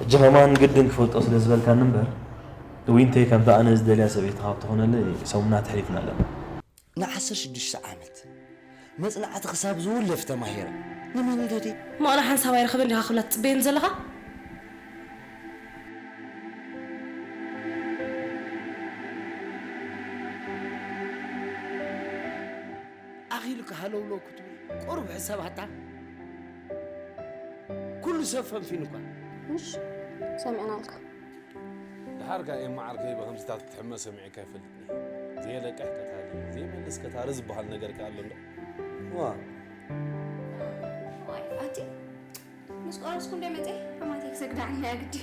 ሕጂ ከማን ግድን ክፈልጦ ስለ ዝበልካኒ እምበር፣ ዊንተይ ከምታ ኣነ ዝደልያ ሰበይቲ ካብ ትኾነለይ ሰሙናት ኣሕሊፍና ኣለና። ንዓሰርተ ሽዱሽተ ዓመት መጽናዕቲ ክሳብ ዝውለፍ ተማሂረ። ንመን ኢለ ድየ? እሞ ኣነ ሓንሳብ ኣይረኽብን ዲኻ ክብላ ትጽበየኒ ዘለኻ? ኣኺሉካ ሃለውለው ክትብል ቁሩብ ሕሰባታ። ኩሉ ሰብ ፈንፊኑካ። እሺ፣ ሰሚዕናልካ። ድሓር ከኣ ኤማ ዓርከይ ብኸምዚታት ክትሕመ ሰሚዐካ ኣይፈልጥን እየ። ዘየለቅሕ ቀታሊ፣ ዘይመልስ ከታሪ ዝበሃል ነገር ከ ኣሎ እንዶ? ዋ ዋይ ኣቲ ምስ ቆረስኩ እንደ መፀ ኣማቴ ክሰግዳዕና ግዲ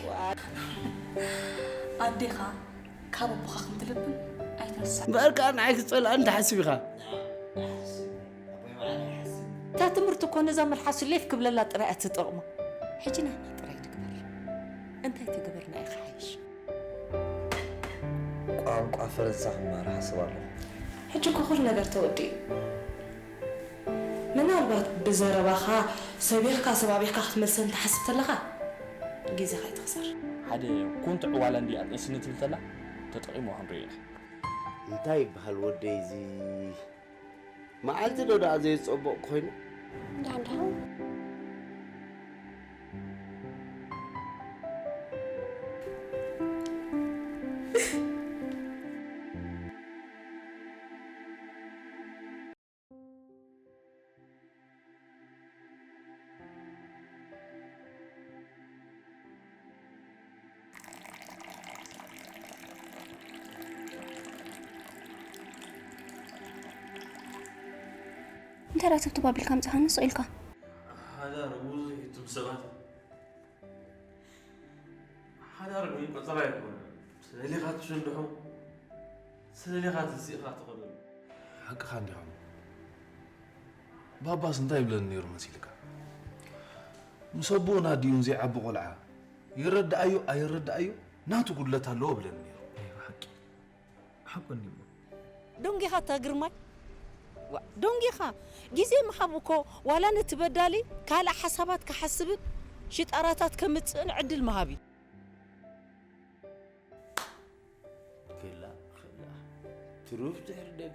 ኣዴኻ ካብ ኣቦኻ ከምትልብን ኣይትረስዕ። እምበኣር ከኣ ንዓይ ክትጸልኣኒ ትሓስብ ኢኻ። እታ ትምህርቲ እኮ ነዛ መልሓሱ ሌፍ ክብለላ ጥራይ እያ ትጠቕማ። ሕጂ ናህና ጥራይ ንግበር። እንታይ ተገበርና ኢኻ ሓይሽ? ቋንቋ ፈረንሳ ክመሃር ሓስብ ኣለኹ። ሕጂ እኮ ኩሉ ነገር ተወዲኡ። ምናልባት ብዘረባኻ ሰቢኽካ ሰባቢኽካ ክትመልሰኒ ትሓስብ ተለኻ ግዜኻ ኣይትኽሰር። ሓደ ኩንትዕ ዋላ እንዲኣ ርእስኒ ትብል ተላ ተጠቒምዋ ክንሪኦ ኢና። እንታይ ይበሃል ወደይ እዚ መዓልቲ ዶ ደኣ ዘይጸቡቕ ኮይኑ? ደሓን ደሓን። እንታይ ደኣ ሰብ ተባቢልካ ምጻኻኒ ስቕ ኢልካ? ሓዳር ብዙሕ እዩ እቶም ሰባት። ሓዳር ግን ቆጸራ ኣይኮነን። ስለሊኻ ትሽንድሖ፣ ስለሊኻ ትስኢኻ ትኸደሉ። ሓቅኻ እንዲኻ። ባባስ እንታይ ይብለኒ ነይሩ መሲልካ? ምስ ኣቦኡን ኣዲኡን ዘይዓቢ ቆልዓ ይረድኣዮ ኣይረድኣዮ ናቱ ጉድለት ኣለዎ እብለኒ ነይሩ። ሓቂ ሓቁ እንዲሞ ደንጊኻ እታ ግርማይ ዋ ደንጊኻ ግዜ ምሃብ እኮ ዋላ ነቲ በዳሊ ካልእ ሓሳባት ክሓስብን ሽጣራታት ከምጽእን ዕድል ምሃብ እዩ። ክላ ክላ ትሩፍ ትሕርደግ